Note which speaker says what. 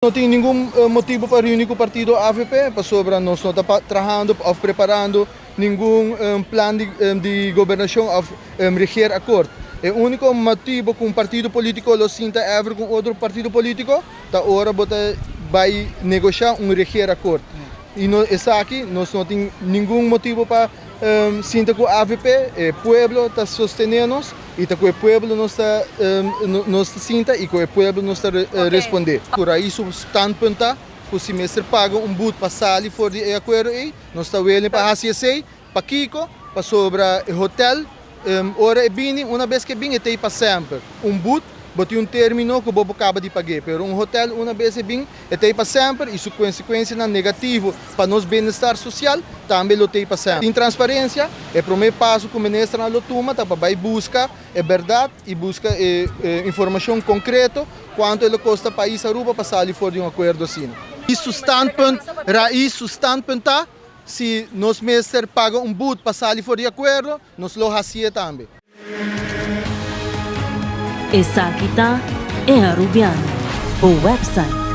Speaker 1: No tin ningun motibo pa reuni cu partido avp pasobra nos no ta trahando of preparando ningun plan di gobernacion of regeerakkoord. E unico motibo cu un partido politico lo sinta ever cu un otro partido politico ta ora bo ta bay negocia un regeerakkoord. Y no esaki nos no tin ningun motibo pa Sinta cu avp, e pueblo ta sostene nos y ta cu e pueblo nos ta nos ta sinta y cu e pueblo nos ta responde. Cu Raiz su standpunt ta cu si mester paga un boet pa sali for di e acuerdo ey, nos ta willing pa haci esey. Pakico? Pasobra e hotel ora e bini, una bes cu e bin e ta ey pa semper. Un boet bo tin un termino cu bo por caba di pag'e, pero un hotel una bes e bin E ta ei pa semper y su consecuencianan negativo pa nos bienestar social tambe lo ta ei pa semper. Tin transparencia, e prome paso cu ministernan lo tuma ta pa bay busca e berdad y busca e informacion concreto cuanto e lo costa pais Aruba pa sali for di un acuerdo asina. Y su standpunt, Raiz su standpunt ta, si nos mester paga un boet pa sali for di acuerdo, nos lo haci'e tambe.
Speaker 2: Esaki ta E Arubiano, bo website.